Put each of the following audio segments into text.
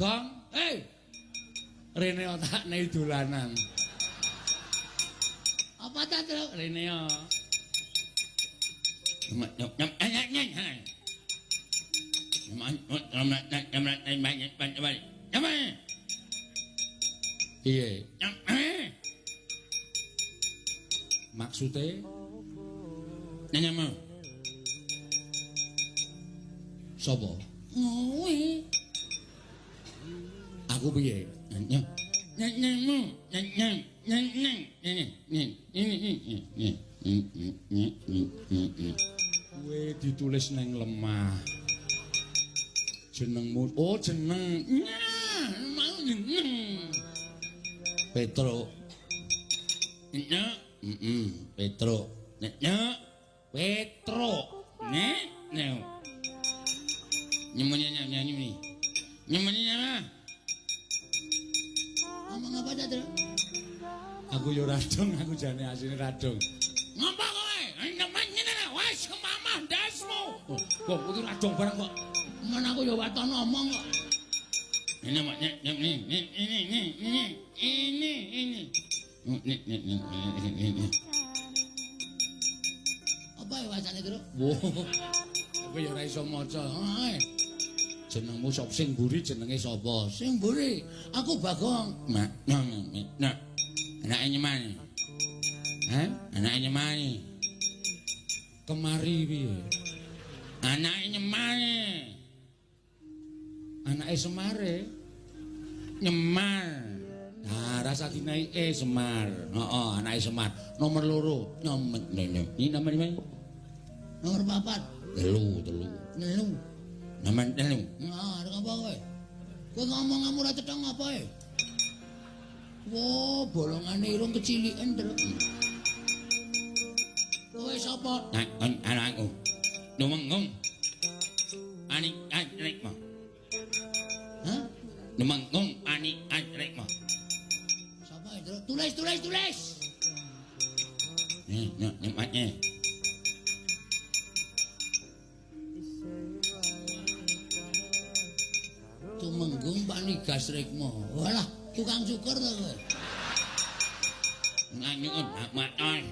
Gong, hey. Rene otakne dolanan. Apa ta, Truk? Rene yo. Piye? Maksude? Nyanyamu. Sopo? Ngowe. Aku piye? Nyanyamu, nyanyang, nyanyang, nyanyang. Kowe ditulis neng lemah. Jenengmu, oh jeneng. Nyah, mau jeneng. Petro. Nyah, Petro. Nyah, Petro. Nek, nek. Nyemunya nyanyi. Nyemunya apa? Ngomong apa ta, Tru? Aku yo radong, aku jane asline radong. Ngapa kowe? Nyemen ngene lho, wis kemamah ndasmu. Oh, kok kudu radong barang kok. Men aku yo waton ngomong kok. Ini ini ini ini ini ini ini. Ini ini. Apa ya wacane, Tru? Wo. Aku yo ora iso maca. Jenengmu sapa sing mburi jenenge sapa? Sing mburi aku Bagong. Mak, nah. Anake nyemani. Hah? Anake nyemani. Kemari piye? Anake nyemani. Anake Semare. Nyemar. Nah, rasa dinai Semar. Heeh, anake Semar. Nomor 2. Nyomet. Ini nomor lima. Nomor 4. Telu. Telu. Nomor 3. Nah, arep apa kowe? Kowe ngomong kamu ora cetha ngapa e? Wo, bolongane irung keciliken, Truk. Kowe sapa? Nah, anakku. Numenggung. Ani atrikma. Hah? Numenggung ani atrikma. Sapa itu? Tulis, tulis, tulis. Nih, nih, nyempatnya. Tumenggung Panigas Rikma. Walah, tukang cukur to kowe. Nganyukun hak matos.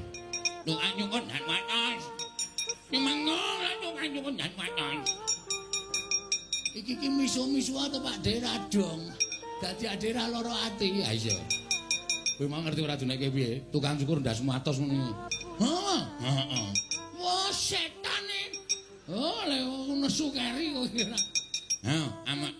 Tukang nyukun hak matos. Tumenggung lan tukang nyukun hak matos. Iki ki misu-misu to Pak De radong. Dadi ade ra lara ati. Ha iya. Kowe mau ngerti ora duneke piye? Tukang cukur ndasmu atos ngene. Heeh. Heeh. Wah, setane. Oh, lek nesu keri kowe kira. Hah, amat